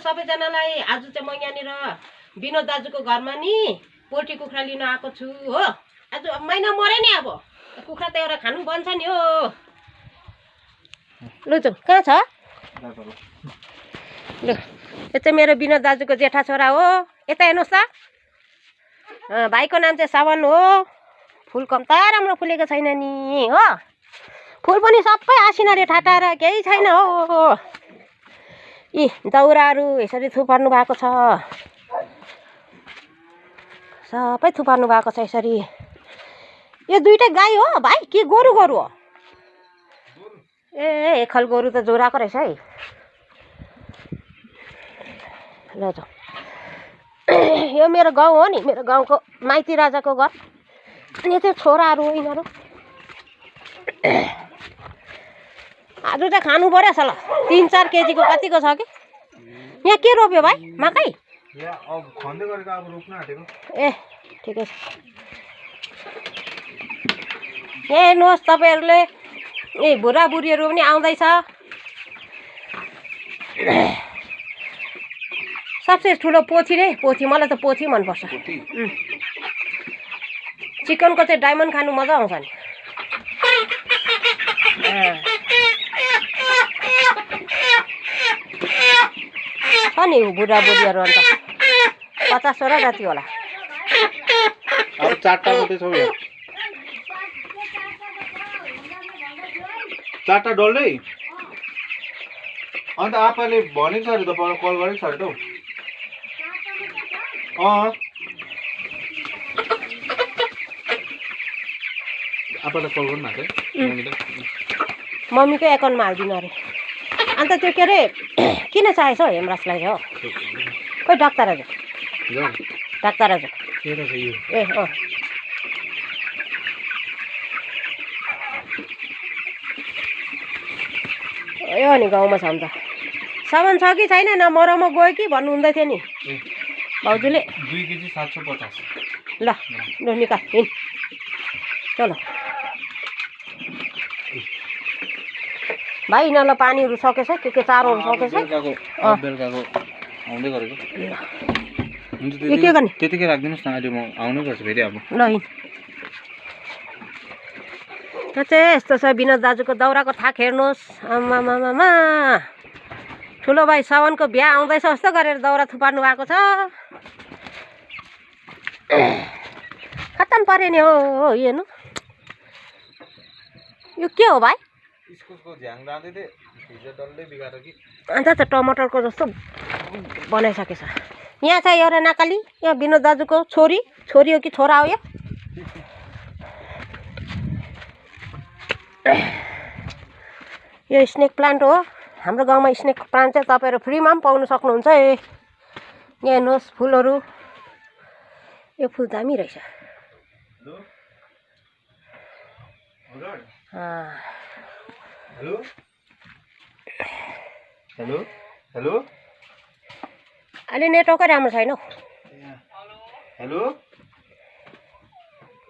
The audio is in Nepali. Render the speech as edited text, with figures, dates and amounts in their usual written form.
सबैजनालाई। आज चाहिँ म यहाँनिर विनोद दाजुको घरमा नि पोल्ट्री कुखुरा लिन आएको छु हो। आज महिना मरे नि अब कुखुरा त एउटा खानु बन्छ नि हो। लु जाउँ, कहाँ छ? लु यो चाहिँ मेरो विनोद दाजुको जेठा छोरा हो। यता हेर्नुहोस् त, भाइको नाम चाहिँ सावन हो। फुल कम्ता राम्रो फुलेको छैन नि हो। फुल पनि सबै आसिनाले ठाटाएर केही छैन हो। यी दाउराहरू यसरी थुपार्नु भएको छ, सबै थुपार्नु भएको छ यसरी। यो दुइटै गाई हो भाइ कि गोरु गोरु हो? ए एखल गोरु त जोराको रहेछ है। ल जाउँ, यो मेरो गाउँ हो नि, मेरो गाउँको माइती राजाको घर। यो चाहिँ छोराहरू हो यिनीहरू। आज चाहिँ खानु पर्यो ल। 3-4 केजीको कतिको छ कि? यहाँ के रोप्यो भाइ? मकै? ए ठिकै छ। यहाँ हेर्नुहोस् तपाईँहरूले, ए बुढाबुढीहरू पनि आउँदैछ। सबसे ठुलो पोथी रे, पोथी। मलाई त पोथी मनपर्छ। चिकनको चाहिँ डायमन्ड खानु मजा आउँछ नि। छ नि बुढाबुढीहरू अन्त 50 जति होला। अब 4टा मात्रै छ यो। 4टा डल्लै। अन्त आपाले भनेको छ अरे तपाईलाई कल गरेको छ अरे त हौ। आपालाई कल गर्नु भएको मम्मीकै एकाउन्टमा हालिदिनु अरे। अन्त त्यो के अरे किन चाहिएको छ हौ हेमराजलाई हो? खोइ डाक्टर हजुर, डाक्टर हजुर। ए अँ यो नि गाउँमा छ अन्त। सामान छ कि छैन? न मरौमा गयो कि भन्नु हुँदै थियो नि भाउजूले। 2 केजी 750। ल ल निकाल हिँड, चलो भाइ। यिनीहरूलाई पानीहरू सकेछ, के चारोहरू सकेछ? बेलुकाको आउँदै गरेको। यो के गर्ने? त्यतिकै राखिदिनुहोस् न, अहिले म आउनै पर्छ फेरि अब। ल हिँड। यो चाहिँ यस्तो छ विनोद दाजुको दाउराको थाक हेर्नुहोस्। आमामामा, ठुलो भाइ सावनको बिहा आउँदैछ जस्तो गरेर दाउरा थुपार्नु भएको छ। खत्तम पऱ्यो नि हो। हेर्नु यो के हो भाइ? इस्कुसको झ्याङ लाँदै थिए, हिजो डल्लै बिगाएर कि। अन्त त टमाटरको जस्तो बनाइसकेछ। यहाँ छ एउटा नक्कली, यहाँ विनोद दाजुको छोरी हो कि छोरा हो? यो स्नेक प्लान्ट हो। हाम्रो गाउँमा स्नेक प्लान्ट चाहिँ तपाईँहरू फ्रीमा पनि पाउनु सक्नुहुन्छ। यहाँ हेर्नुहोस् फुलहरू। यो फुल दामी रहेछ। हेलो हेलो हेलो, अहिले नेटवर्कै राम्रो छैन हौ। हेलो